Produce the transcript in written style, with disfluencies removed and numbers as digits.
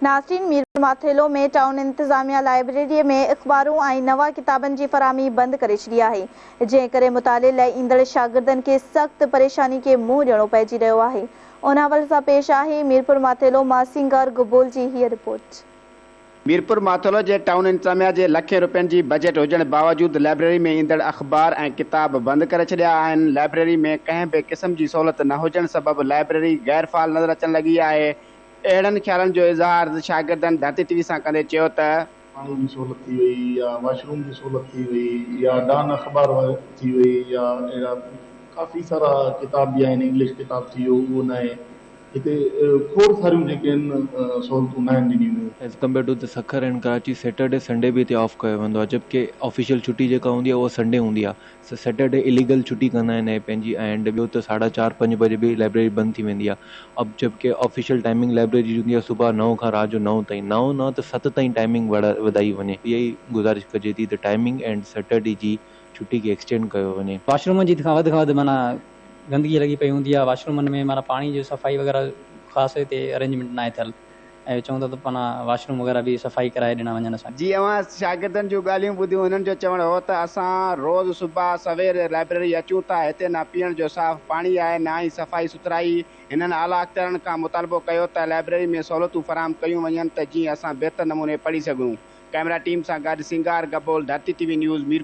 ناظرين ميرپور ماٿيلو ۾ ٽائون انتظاميا لائبريري ۾ اخبارون ۽ نوان ڪتابن جي فراهمي بند ڪري ڇڏي آهي، جنهن ڪري مطالعي لاء ايندڙ شاگردن کي سخت پريشاني کي منهن ڏيڻو پئجي رهيو آهي. ان حوالي سان پيش آهي ميرپور ماٿيلو مان سينگار گبول جي هيء رپورٽ. ميرپور ماٿيلو جي ٽائون انتظاميا جي لکين روپين جي بجيٽ هجڻ باوجود لائبريري ۾ ايندڙ اخبار ۽ ڪتاب بند ڪري ڇڏيا آهن، لائبريري ۾ ڪنهن به قسم جي سهولت نه هجڻ سبب لائبريري غير فعال نظر اچڻ لڳي آهي، اهڙن خيالن جو اظهار شاگردن ڌرتي ٽي وي سان ڪندي چيو ته. پاڻي جي سهولت ٿي وئي يا واش روم جي سهولت ٿي وئي يا ڊان اخبار ٿي وئي يا اهڙا ڪافي سارا ڪتاب به آهن انگلش ڪتاب ٿي ويو اهو ناهي هتي کوڙ ساريون جيڪي آهن سهولتون ناهن ڏنيون ويون. As compare to the Sukkur and Karachi Saturday Sunday به هتي آف ڪيو ويندو آهي جبڪه آفيشل ڇٽي جيڪا هوندي آهي اها سنڊي هوندي آهي سو سيٽرڊي اليگل ڇٽي ڪندا آهن ۽ پنهنجي اينڊ ٻيو ته ساڍا چار پنج بجي به لائبريري بند ٿي ويندي آهي اب جبڪه آفيشل ٽائمنگ لائبريري جي هوندي آهي صبح نو کان رات جو نو تائين نو نه ته ست تائين ٽائمنگ وڌائي وڃي اها ئي گذارش ڪجي ٿي ته ٽائمنگ اينڊ سيٽرڊي جي ڇٽي کي ايڪسٽينڊ ڪيو وڃي. واش رومن جي کان وڌ کان وڌ معنيٰ گندگي لڳي پئي هوندي آهي واش رومن ۾ معنيٰ پاڻي جي صفائي وغيره خاص هتي ارينجمينٽ ناهي ٿيل. ۽ چئون ٿا ته پاڻ واش روم وغيره به صفائي ڪرائي ڏنا وڃن اسان کي. جي اوهان شاگردن جون ڳالهيون ٻڌيون هنن جو چوڻ هو ته اسان روز صبح سوير لائبريري اچون ٿا هتي نه پيئڻ جو صاف پاڻي آهي نه ئي صفائي سٿرائي هنن اعليٰ اختيارن کان مطالبو ڪيو ته لائبريري ۾ سهولتون فراهم ڪيون وڃن ته جيئن اسان بهتر نموني پڙهي سگهون ڪئميرا ٽيم سان گڏ Singar Gabol Dharti T V news Mirpur.